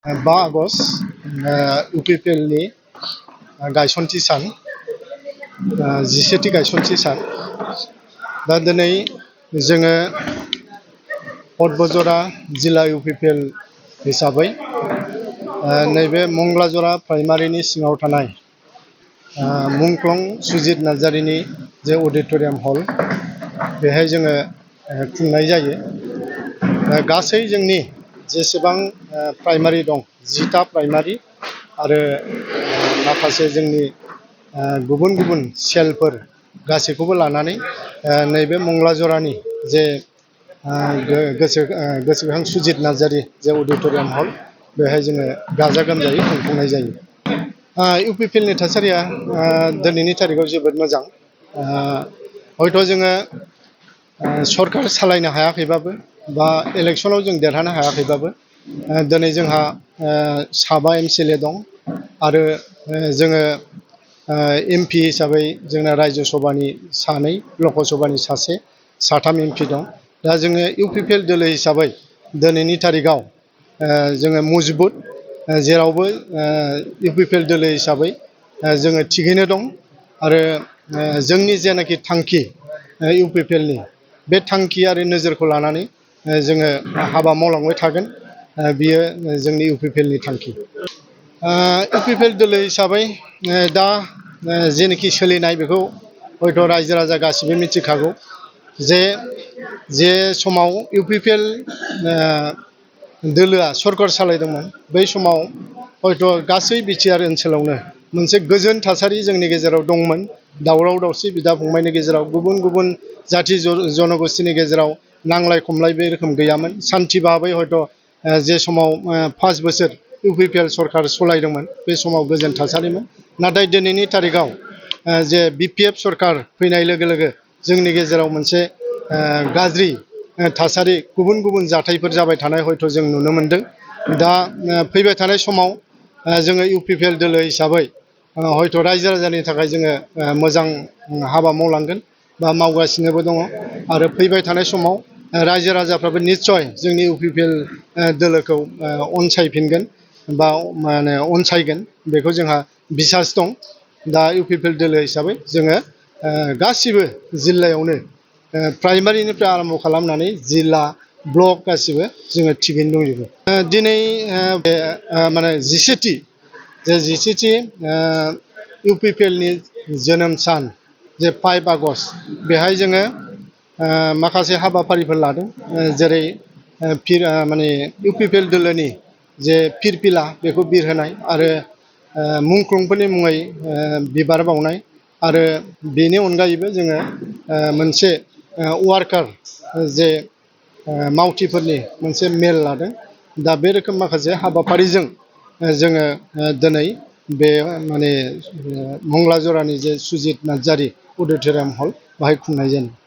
5 August इउपिपिएलनि गायसनथि सान, 11थि गायसनथि सान। दा दिनै जोङो पटबजरा जिल्ला इउपिपिएल हिसाबै नैबे मंगलाजरा प्राइमारिनि सिङाव थानाय मुंख्लं सुजित नार्जारिनि जे अडिट'रियाम हल, बेहाय जोङो खुंनाय जायो। गासै जोंनि जेसेबां प्राइमारि दं, 10टा प्राइमारि आरो माखासे जोंनि गुबुन गुबुन सेलफोर गासैखौबो लानानै नैबे मंगलाजरानि जे गोसोखां सुजित नार्जारि जे अडिट'रियाम हल, बेहाय जोङो गाजा गोमजायै खुंफुंनाय जायो। इउपिपिएलनि थासारिया दिनैनि थारिखआव जोबोद मोजां। हयथ' जोङो सरकार सालायनो हायाखैबाबो बा इलेक्सनाव जों देरहानो हायाखैबाबो दिनै जोंहा 7 MCLA दं आरो जोङो MP हिसाबै जोंना रायजो सभानि 2, लकसभानि 1, 3 MP दं। दा जोङो इउपिपिएल दोलो हिसाबै दिनैनि थारिखआव जोङो मजबुत, जेरावबो इउपिपिएल दोलो हिसाबै जोङो थिगैनो दं आरो जोंनि जेनाखि थांखि इउपिपिएलनि, बे थांखि आरो नोजोरखौ लानानै जोङो हाबा मावलांबाय थागोन। बियो जोंनि इउपिपिएलनि थांखि। इउपिपिएल दोलो हिसाबै दा जेनोखि सोलिनाय, बेखौ हयथ' रायजो राजा गासिबो मिथिखागौ जे समाव इउपिपिएल दोलोआ सरकार सालायदोंमोन, बै समाव हयथ' गासै बिटिआर ओनसोलावनो मोनसे गोजोन थासारि जोंनि गेजेराव दंमोन। दावराव दावसि बिदा फंबायनि गेजेराव, गुबुन गुबुन जाथि जनगोष्ठीनि गेजेराव नांलाय खमलाय बे रोखोम गैयामोन। सान्थि भाबै हयथ' जे समाव 5 बोसोर इउपिपिएल सरकार सालायदोंमोन, बे समाव गोजोन थासारिमोन। नाथाय दिनैनि थारिखआव जे बिपिएफ सरकार फैनाय लोगो लोगो जोंनि गेजेराव मोनसे गाज्रि थासारि, गुबुन गुबुन जाथायफोर जाबाय थानाय हयथ' जों नुनो मोनदों। दा फैबाय थानाय समाव जोङो इउपिपिएल दोलो हिसाबै हयथ' रायजो राजानि थाखाय जोङो मोजां हाबा मावलांगोन बा मावगासिनोबो दङ आरो फैबाय थानाय समाव रायजो राजाफ्राबो निस्सय जोंनि इउपिपिएल दोलोखौ अनसायफिनगोन बा अनसायगोन, बेखौ जोंहा बिसास दं। दा इउपिपिएल दोलो हिसाबै जोङो गासिबो जिल्लायावनो प्राइमारिनिफ्राय आरम्भ खालामनानै जिल्ला, ब्लक गासिबो जोङो थिगैनो दंजोबो। दिनै बे 11थि इउपिपिएलनि जोनोम सान, जे 5 आगस्ट, बेहाय जोङो माखासे हाबाफारिफोर लादों। जेरै इउपिपिएल दोलोनि जे फिरफिला, बेखौ बिरहोनाय आरो मुंख्लंफोरनि मुङै बिबार बावनाय, आरो बेनि अनगायैबो जोङो मोनसे वार्कार जे मावथिफोरनि मोनसे मेल लादों। दा बे रोखोम माखासे हाबाफारिजों जोङो दिनै बे मंगलाजरानि जे सुजित नार्जारि अडिट'रियाम हल, बाहाय खुंनाय जादों।